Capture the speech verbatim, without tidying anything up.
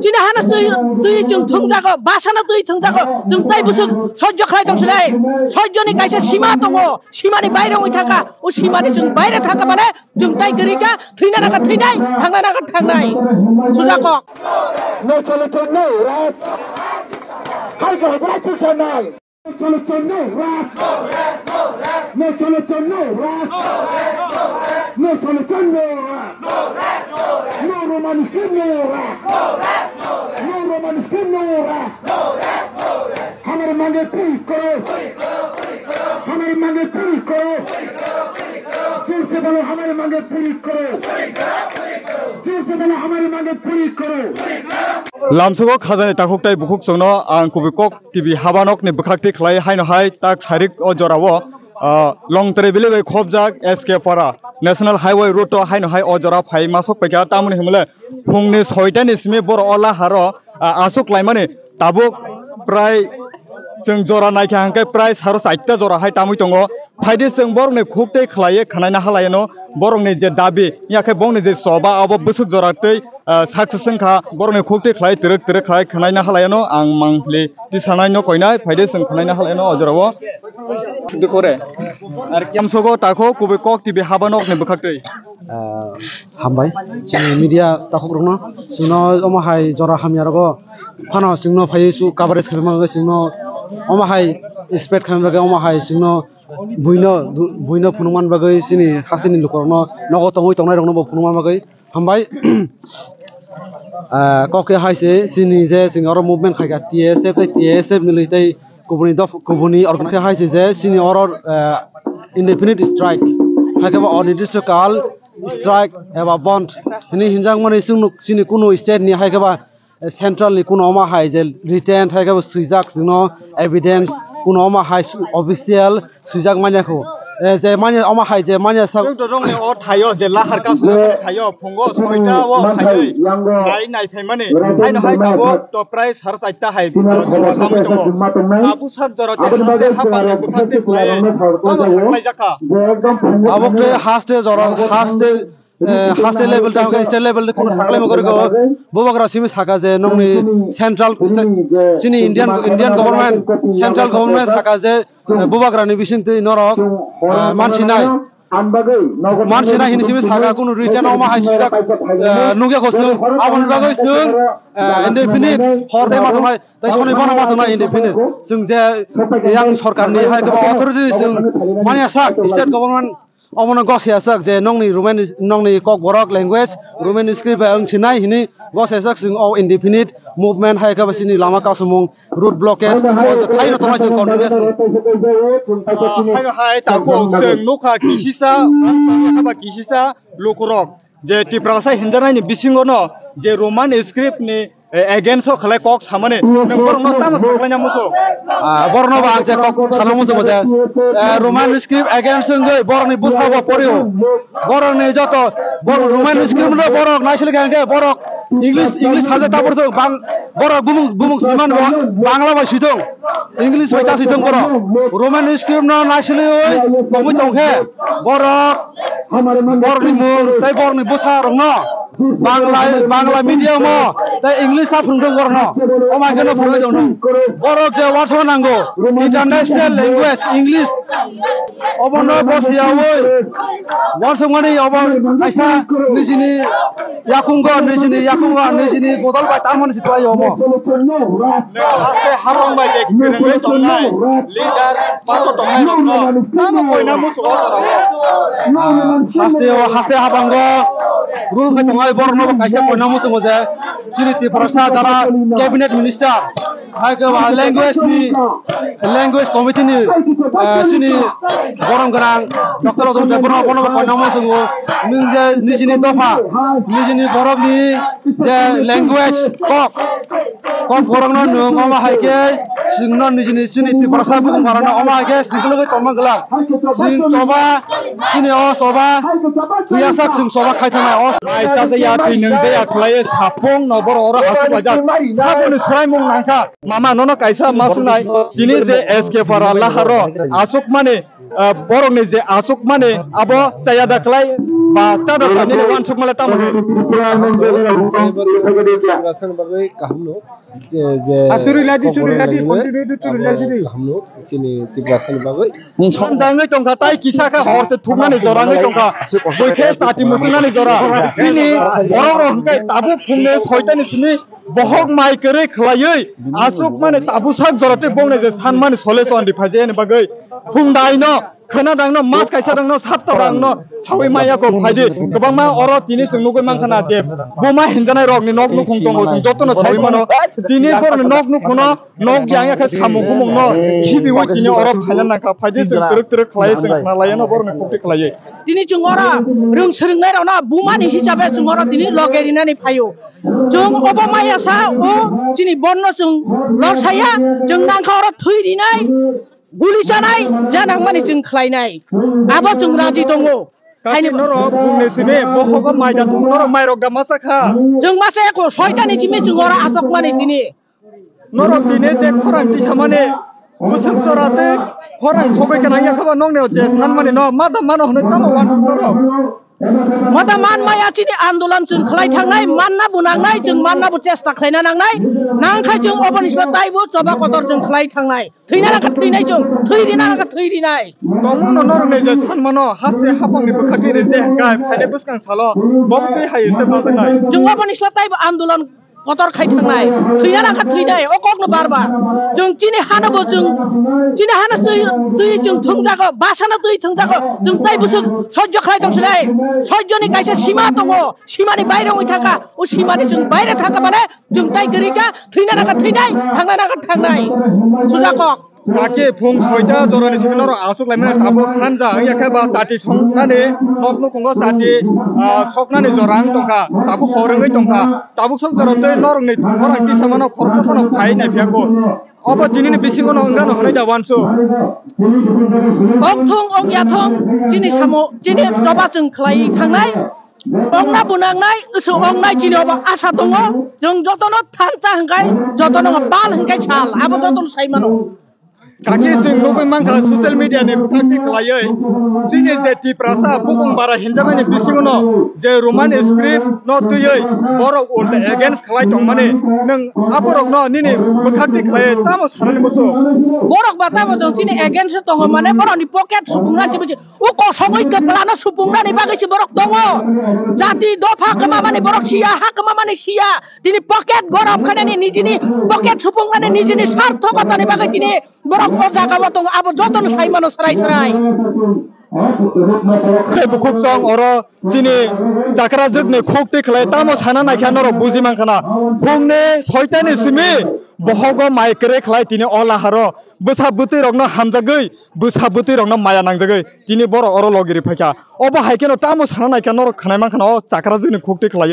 Chini hano twi, twi chwng thwngjago, bas hano twi thwngjago, chwng tai bwswk sojjo khlai tong sinai. Sojjoni kaisa sima tongo, simani baire wngwi thangkha, o simani chwng baire thangkha mane chwng tai kwrwi kha, thwina nangkha thwinai, thangna nangkha thangnai. Chujakok. No solution, no rest. Hai kaham thik sanai. No solution, no rest. No solution, no rest. No solution, no rest. No Roman script, no rest. No Roman script, no rest. हमारी मांगे पूरी करो। हमारी मांगे पूरी करो। जोर से बोलो, हमारी मांगे पूरी करो। जोर से बोलो, हमारी मांगे पूरी करो। Lamsogo khajani takhuk tai bukhuk chwngno ang kubui kok T V habanokni bwkhakti khlai haino hai tak sarik o jorao, ah, Longtrai valley bai khobjak S K Para National Highway route o haino hai o jora phai masok paikha, tamoni himle phungni soitani simi borok o laharo, ah, aswk laimani tabuk prai chwng jora naikha hwnkhe prai saro chaita jora hai tamwi tongo. Phaidi chwng borokni khuk tei khlaiwi khwnaina halaiyano, borokni je dabi, yakhe bongni je choba abo bwswk jora tei, ah, success wngkha, borokni khuk tei khlai twrwk twrwk khai khwnaina halaiyano ang mangpili tisanaino koinai, phaidi chwng khwnaina halaiyano o jorao. Dukore. Ar kiyamsogo takho kubui kok T V habanokni bwkhaktwi. Ah, hambai. Chini media takhukrokno. Chwngno omo hai jora hamya rogo phano chwngno phaiwi su coverage khaima bagwi chwngno omo hai expect khaima bagwi omo hai chwngno buino, buino phunukmani bagwi chini hasteni lukurokno nogo tongwi tongnairokno bo phunukma bagwi hambai. Ah, kok khe hai se chini je chwng oro movement khaikha T S F tei T S F milwi tei kubuni dof-, kubuni organ khe hai se je chini oro, ah, indefinite strike, hai khe bo onirdisto kal strike eba bond hwnwi hinjakmani chwng nuk chini kunu state ni hai khe ba central ni kuno omo hai je written hai khe bo swijak chwngno evidence kuno omo hai official swijak manya kho. Eh, je manya omo hai je manya sa. Chwng to rongni o thaio je lahar ka swijak thaio phungo soita o thaio. Nai nai phaimani. Haino hai kabo to prai sar chaita hai jora samui tongo. Abu sak jora te hapang bwkhak te khlai. Tamo saklai jakha. Abo khe haste jora haste eh, haste level ta hwnkhe state level de kuno saklai mo gorgo. Bubagra simi saka je nongni central sta-, chini Indian, Indian government, central government saka je, eh, bubagra ni bising twi norok, eh, mansinai. Mansinai hini simi saka kuno written omo hai swijak, eh, nugya kho chwng. Aboni bagwi chwng, eh, indefinite hor de ma thangnai, tei soni bono ma thangnai indefinite. Chwng je yang sorkar ni hai kebo authority ni chwng manya sak state government Omono gosiyajak je nongni Roman, nongni kokborok language Roman script bai wng sinai hini gosiyajak chwng o indefinite movement hai khe ba chini lama kasumung road blockade o je khaino tongnai chwng continuously. Ah, haino hai tabuk chwng nukha kisisa, kaba kisisa lukurok je Tiprasa hinjarnai ni bisingo no je Roman script ni eh, against o khlai kok samani, nang borokno tamo saklaina muchung? Ah, borokno ba ang je kok sana muchung bo je, eh, Roman script against wngwi borokni bwskango porio. Borokni joto, borok Roman script no borok naisili kha hwnkhe borok English, English subject tabor thung, bang, borok bumung, bumung siman bo Bangla bai sui thung, English bai ta sui thung borok. Roman script no naisiliwi tongwi tongkhe borok borokni mung tei borokni bwsa rokno Bangla, Bangla medium o tei English ta phwrwngthok borokno. O mai kheno phwrwngwi tongthok. Borok je uansukna nango international language English. Obono bosiyawi uansukmani obo kaisa nijini yakungo, nijini yakungo, nijini godol bai tangmani si kwlai omo. Haste hapang bai je kwrwngwi tongnai leader. Tamo koina muchungo jora o. Ah, haste o, haste habango rule khai tongnai borokno bo kaisa koina muchungo je chini Tiprasa jara cabinet minister, hai khe ba language ni, language committee ni, eh, chini borom gwnang Doctor Otto Debbarma bono bo koina muchungo. Nwng je nijini dopha, nijini borokni je language kok, Kokborokno nwng omo hai khe chwngno nijini chini Tiprasa bukhuk manano omo hai khe chwng kwlwgwi tongma glak. Chwng choba, chini o choba thwiyasak chwng choba khai thangnai o. Mai chajaya, twi nwngjaya khlaiwi sapung no borok oro aswk laijak. Saboni swraimung nangkha. Mama nono kaisa ma swngnai. Tini je S K Para laharo aswkmani Ah, borokni je achukmani abo chaya da khlai ba cha da khlai nini uansukma le tamo khe? Tiprasani bagwi kaham no, je, je Asuri ladi, churi ladi, khobor continue to churi ladi. Kaham no, chini Tiprasani bagwi. Sanjangwi tongkha, tai kisa khe hor se thumnani jora wngwi tongkha. Bui khe chati muchungnani jora. Chini borok rok hwnkhe tabuk phungni soitani simi bohok mai kwrwi khwlaiwi achukmani tabuk sak jora tei bongni je sanmani sole so andi phaidi ani bagwi. Phungdaino, khwnadangno, mas kaisa dangno, sapta dangno sawi maya kok phaidi. Kwbangma oro tini chwng nugwi mankha na je buma hinjanai rokni nok nukhung tongo, chwng jotono sawi mano. Tini borokni nok nukhungno, nok yang ya khe samung humungno khibiwi tini oro phaina nangkha. Phaidi chwng twrwk twrwk khlaiwi chwng khna laiano borokni khukti khlaiwi. Tini chwng oro rwng swrwngnairokno bumani hisabe chwng oro tini loge rinani phaio. Chwng obo maya sa o chini bonno chwng lor saya, chwng nangkha oro thwi rinai. Guli chanai, janangmani chwng khlainai. Abo chwng raji tongo. Kaki haini norok bumni simi, bohogo mai da tongo, norok mai rok da masa kha. Chwng masa eko soitani simi chwng oro achokmani tini. Norok tini je khorang tisamani, bwswk jora tei khorang sogwi gwnang ya khaba nokni je sanmani no, ma da mano hwnwi tamo wansuk norok. Mata man maya chini andolan chwng khlai thangnai, manna bo nangnai, chwng manna bo chesta khlaina nangnai. Nangkha chwng oboni slo taibo choba kotor chwng khlai thangnai. Thwina nangkha thwinai chwng, thwi rina nangkha thwi rinai. Tongmungno norokni je sanmano, haste hapangni bwkha twi rije hwnkhe, phainai bwskang salo, bo twi hai se ma wngnai. Chwng oboni slo taibo andolan kotor khai thangnai, thwina nangkha thwinai, o kokno bar bar. Chwng chini hano bo chwng, chini hano twi, twi chwng thwngjago, basano twi thwngjago, chwng tai bwswk sojjo khlai tong sinai. Sojjoni kaisa sima tongo, simani baire wngwi thangkha, o simani chwng baire thangkha mane chwng tai kwrwi kha, thwina nangkha thwinai, thangna nangkha thangnai. Sujakok. Kaki phung soita jorani simi norok aswk laimani tabuk sanja wngya khe ba chati soknani nok nukhungo chati, ah, soknani jora wng tongkha, tabuk hor wngwi tongkha, tabuk sok jora tei norokni khorang tisamano khoroksa phano phai naiphiya kho. Obo tinini bisingo no wngano hwnwi da wansuk. Ong thung ong ya thung chini samo chini choba chwng khlai thangnai. Ongna bunangnai, isu ongnai chini obo asa tongo. Chwng jotono thansa hwnkhe, jotono bal hwnkhe sal, abo jotono sai mano. Kaki chwng nugwi mankha social media ni bwkhakti khlaiwi, chini je Tiprasa bukung bara hinjakmani bisingo no je Roman script no twiwi borok ulta against khlai tongmani, nwng aborokno nini bwkhakti khlaiwi tamo sanani muchung? Borok ba tamo tong chini against tongo mane borokni pocket supungna chibuchi. O kosogwi kwplano supungnani bagwi se borok tongo. Jati dopha kwmamani borok siya, ha kwmamani siya. Tini pocket gorom khanani nijini pocket supungnani nijini sarthokotani bagwi tini borok o jagao tongo. Abo jotono sai mano srai srai. Khe bukhuk chong oro chini chakrajwkni khuk twi khlai tamo sana naikha norok buji mankha na. Phungni soitani simi bohogo mai kwrwi khlai tini o laharo bwsa bwtwi rokno hamjagwi bwsa bwtwi rokno maya nangjagwi tini borok oro logi ri phaikha. Obo hai kheno tamo sana naikha norok khwnai mankha na o chakrajwkni khuk twi khlai.